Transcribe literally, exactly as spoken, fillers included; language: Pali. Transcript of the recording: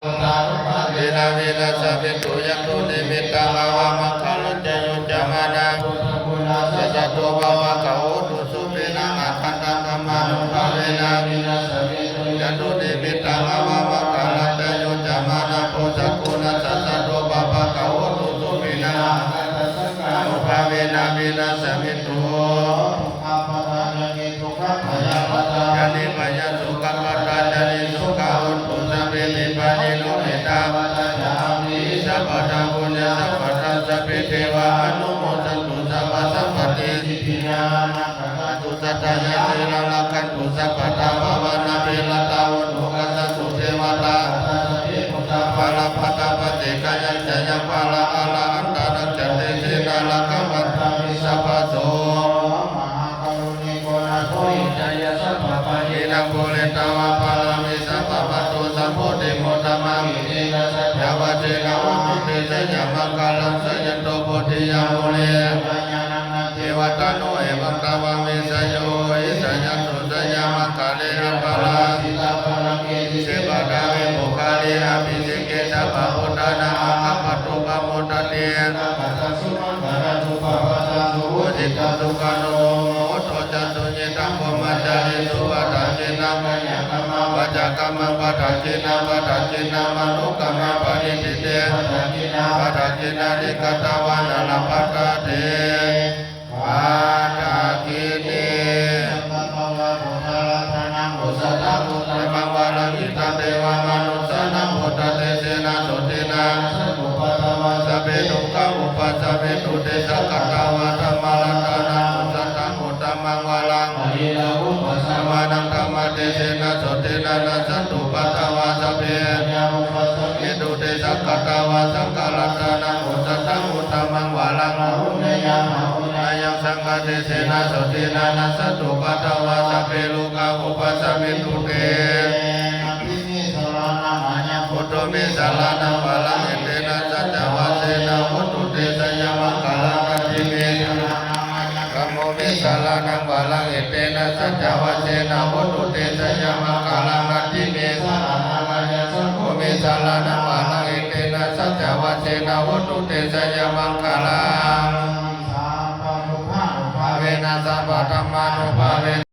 Vena vinassamentu. Yandunnimittaṃ avamaṅgalañca yo cāmanāpo sakuṇassa saddo pāpaggaho dussupinaṃ akantaṃ dhammānubhāvena vinassamentu. Yandunnimittaṃ avamaṅgalañca yo cāmanāpo sakuṇassa saddo pāpaggaho dussupinaṃ akantaṃ saṅghānubhāvena vinassamentu. Dukkhappattā ca niddukkhā, bhayappattā ca nibbhayā, sokappattā ca nissokā hontu sabbepi pāṇino. Ettāvatā ca amhehi sambhataṃ puññasampadaṃ sabbe devānumodantu sabbasampattisiddhiyā. Rakkhantu saddhāya sīlaṃ rakkhantu sabbadā, bhāvanābhiratā hontu gacchantu devatāgatā. Sabbe buddhā balappattā paccekānañca yaṃ balaṃ arahantānañca tejena rakkhaṃ bandhāmi sabbaso. Mahākāruṇiko nātho hitāya sabbapāṇinaṃ pūretvā pāramī sabbā patto sambodhimuttamaṃ. Etena saccavajjena hotu te jayamaṅgalaṃ. Jayanto bodhiyā mūle sakyānaṃ nandivaḍḍhano evaṃ tvaṃ vijayo hohi jayassu jayamaṅgale. Aparājitapallaṅke sīse paṭhavipokkhare abhiseke sabbabuddhānaṃ aggappatto pamodati. Sunakkhattaṃ sumaṅgalaṃ supabhātaṃ suhuṭṭhitaṃ sukhaṇo sumuhutto ca suyiṭṭhaṃ brahmacārisu padakkhiṇaṃ kāyakammaṃ vācākammaṃ padakkhiṇaṃ padakkhiṇaṃ manokammaṃ paṇidhī te padakkhiṇā padakkhiṇāni katvāna labhantatthe padakkhiṇe. Sabbaṃ varaṃ buddharatanaṃ osathaṃ uttamaṃ varaṃ hitaṃ devamanussānaṃ buddhatejena sotthinā nassantupaddavā sabbe dukkhā vūpasamentu te. Sakkatvā dhammaratanaṃ osathaṃ uttamaṃ varaṃ pariḷāhūpasamanaṃ dhammatejena sotthinā nassantupaddavā sabbe bhayā vūpasamentu te. Sakkatvā saṅgharatanaṃ osathaṃ uttamaṃ varaṃ āhuneyyaṃ pāhuneyyaṃ saṅghatejena sotthinā nassantupaddavā sabbe rogā vūpasamentu te. Natthi me saraṇaṃ aññaṃ, buddho me saraṇaṃ varaṃ, etena saccavajjena hotu te jayamaṅgalaṃ. Natthi me saraṇaṃ aññaṃ, dhammo me saraṇaṃ varaṃ, etena saccavajjena hotu te jayamaṅgalaṃ. Natthi me saraṇaṃ aññaṃ, saṅgho me saraṇaṃ varaṃ, etena saccavajjena hotu te jayamaṅgalaṃ. Sabbadukkhānubhāvena sabbadhammānubhāvena